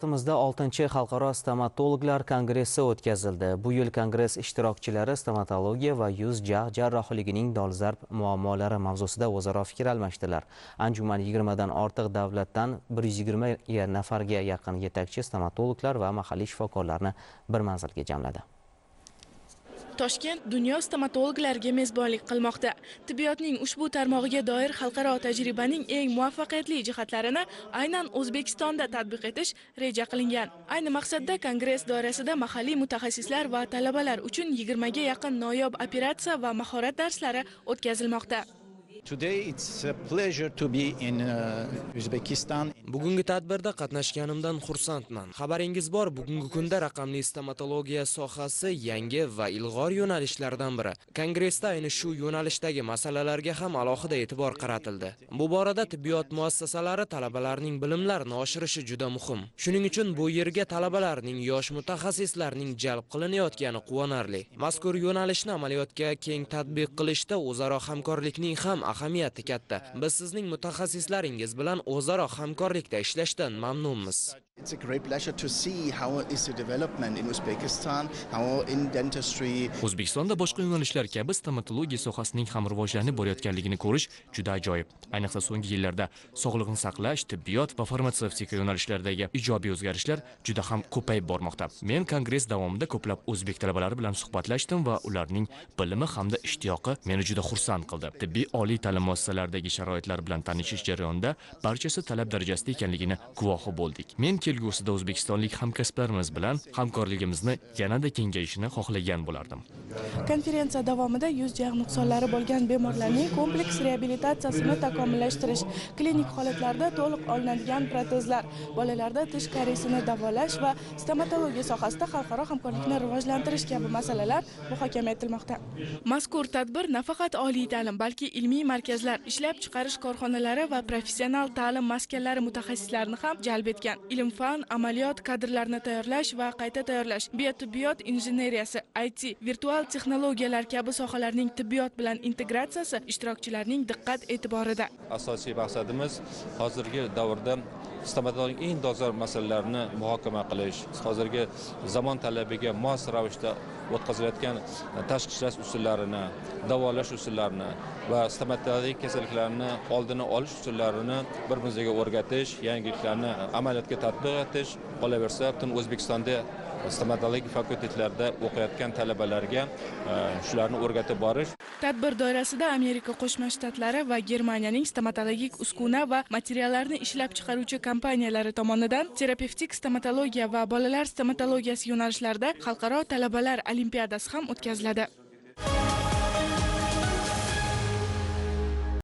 Poytaxtimizda 6-xalqaro stomatologlar kongressi o'tkazildi. Bu yil kongress ishtirokchilari stomatologiya va yuz jag' jarrohligining dolzarb muammolari mavzusida o'zaro fikr almashdilar. Anjuman 20 dan ortiq davlatdan 120 nafarga yaqin yetakchi stomatologlar va mahalliy shifokorlarni bir manzilga jamladi. Toshkent dunyo stomatologlariga mezbonlik qilmoqda. Tibbiyotning ushbu tarmog'iga doir xalqaro tajribaning eng muvaffaqiyatli jihatlarini aynan O'zbekistonda tatbiq etish reja qilingan. Ayni maqsadda kongress doirasida mahalliy mutaxassislar va talabalar uchun 20 ga yaqin noyob operatsiya va mahorat darslari o'tkazilmoqda. Today it's a pleasure to be in Uzbekistan. Bugungi tadbirda qatnashganimdan xursandman. Xabaringiz bor, bugungi kunda raqamli stomatologiya sohasi yangi va ilg'or yo'nalishlardan biri. Kongressda ayni shu yo'nalishdagi masalalarga ham alohida e'tibor qaratildi. Bu borada tibbiyot muassasalari talabalarning bilimlarini oshirishi juda muhim. Shuning uchun bu yerga talabalarning, yosh mutaxassislarning jalb qilinayotgani quvonarli. Mazkur yo'nalishni amaliyotga keng tatbiq qilishda o'zaro hamkorlikning ham ahamiyati katta. Biz sizning mutaxassislaringiz bilan o'zaro hamkorlikda ishlashdan mamnunmiz. It's a great pleasure to see how is the development in Uzbekistan, how in dentistry. O'zbekistonda boshqa yo'nalishlar kabi stomatologiya sohasining ham rivojlanib borayotganligini ko'rish juda ajoyib. Ayniqsa so'nggi yillarda sog'liqni saqlash, tibbiyot va farmatsevtika yo'nalishlaridagi ijobiy o'zgarishlar juda ham ko'payib bormoqda. Men kongress davomida ko'plab o'zbek talabalari bilan suhbatlashdim va ularning bilimi hamda ishtiyoqi meni juda xursand qildi. Tibbiy oliy ta'lim muassasalaridagi sharoitlar bilan tanishish jarayonida barchasi talab darajasida ekanligini guvohi bo'ldik. Men kelgusida o'zbekistonlik hamkasblarimiz bilan hamkorligimizni yanada kengayishini xohlagan bo'lardim. Konferensiya davomida yuz jag' nuqsonlari bo'lgan bemorlarning kompleks reabilitatsiyasini takomillashtirish, klinik holatlarda to'liq olinadigan protezlar, bolalarda tish kariyesini davolash va stomatologiya sohasida xalqaro hamkorlikni rivojlantirish kabi masalalar muhokama etilmoqda. Mazkur tadbir nafaqat oliy ta'lim, balki ilmiy markazlar, ishlab chiqarish korxonalari va professional ta'lim maskanlari mutaxassislarini ham jalb etgan. Ilm, fan, amaliyot, kadrlarni tayyorlash va qayta tayyorlash, biotibbiyot injeneriyasi, IT, virtual texnologiyalar kabi sohalarning tibbiyot bilan integratsiyasi ishtirokchilarning diqqat e'tiborida. Asosiy maqsadimiz hozirgi davrda stomatologiyaning eng dolzarb masalalarini muhokama qilish, hozirgi zamon talabiga mos ravishda o'tkazilayotgan tashxislash usullarini, davolash usullarini va stomatologik kasalliklarni oldini olish usullarini bir-birimizga o'rgatish, yangiliklarni amaliyotga tatbiq etish, qolaversa butun O'zbekistonda stomatologik fakultetlarda o'qiyotgan talabalarga shularni o'rgatib borish. Tadbir doirasida Amerika Qo'shma Shtatlari va Germaniyaning stomatologik uskuna va materiallarni ishlab chiqaruvchi kompaniyalari tomonidan terapevtik stomatologiya va bolalar stomatologiyasi yo'nalishlarida xalqaro talabalar olimpiadasi ham o'tkaziladi.